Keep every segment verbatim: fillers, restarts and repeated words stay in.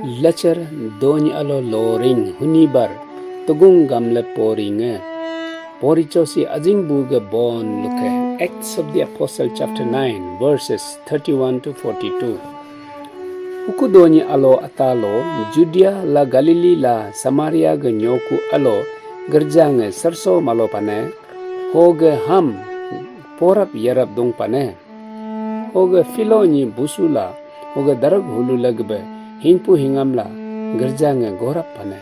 Lacar doni alo loring hunibar tugung gamle poringe. Poricho si ajing buge bon luke. Acts of the Apostle chapter nine, verses thirty-one to forty-two. Huku doni alo atalo Judea la Galilee la Samaria ge nyoku alo gerja nge serso malo pane, hoge ham porap yarap dong pane. Hoge filo nyi busu la, hoge darak hulu lagbe, hingpu hingam la, gerja nge gorap pane.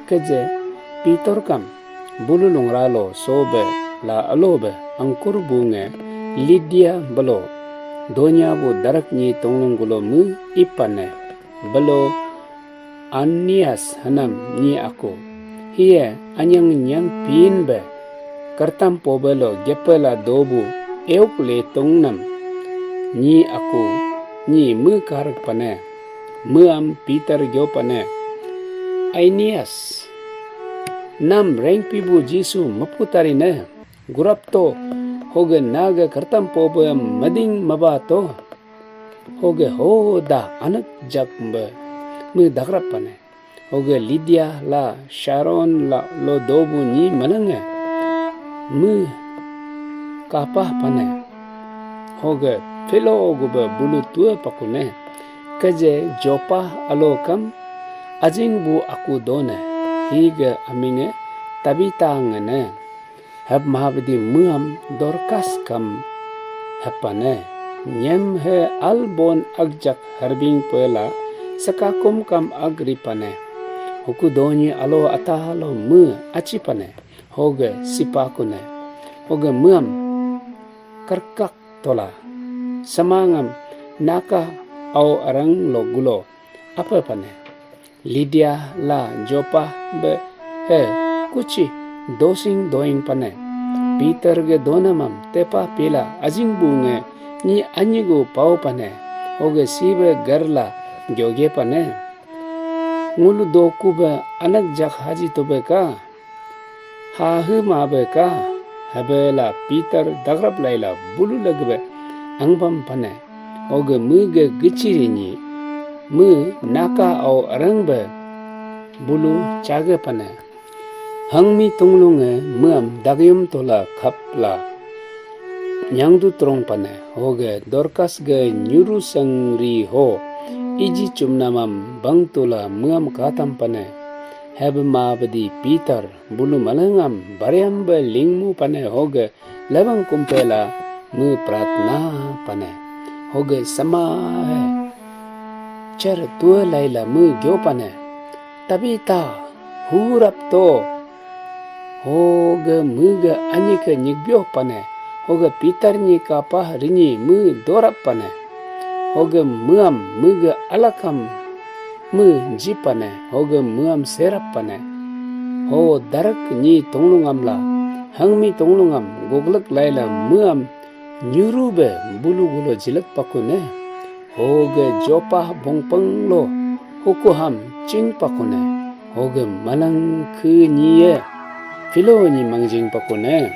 Keje, Pitor kam, bulu lungra lo sobe, la alobe, angkur bu nge, Lydia belo, donya bu darak nyi tonglong gulo mu ip pane. Belo, Aeneas hanam nyi aku. Hiye anyang nyang pin be. Kertam pobe lo gepe la dobu euk le tongnam. Nyi aku, nyi me karak pane. Me am Peter gyo pane. Aeneas. Nam rengpi bu Jisu mepu tari ne. Gurap to. Hoge naga kertam pobe meding meba to. Hoge hoda anak jak mbe me dagrap pane. Hoge Lydia la Sharon la lo dobu nyi manange me kapah pane. Hoge filo gube bulu tua pakune. Keje Joppa alo kam ajing bu aku done. Hige aminge Tabita ngene. Hep mahabdi muam Dorcas kam hepane. Nyem he albon agjak harbing pela sekakum kam agri pane. Huku donyi alo ata alo mu aci pane. Hoge sipakune. Hoge muam kerkak tola. Semangam naka au arang lo gulo. Apa pane. Lydia la Joppa be he kuchi dosing doing pane. Peter ge donamam tepa pila ajing bu nge nyi anyigu pau pane. Hoge sibe garla gyoge pane. Ngulu doku be anak jak haji tobe ka. Hahe mabe ka, hebela Peter dagrap laila bulu lagbe angbam pane. Hoge mege geciri nyi, me naka au arang be bulu cage pane. Hangmi tunglunge meam dagyum tola khapla nyangdu trong pane. Hoge Dorcas ge nyuru sangri ho iji chumnamam bang tola meam katam pane. Hebema bedi Peter bulu malangam bariam be lingmu pane hoge lebang kumpela me pratna pane. Hoge sama he cer tua laila me gyo pane. Tabita hurap to. Hoge mege anyike nyikbioh pane. Hoge Peter nyi kapah rinyi me dorap pane. Hoge meam mege alakam me ji pane, hoge meam serap pane. Ho darak nyi tunglungam la, hangmi tunglungam goglek laila meam nyuru be bulu gulo jilek pakune. Hoge Joppa bongpeng lo hukuham ching pakune. Hoge malang ke nyi ye filo nyi mangjing pakune.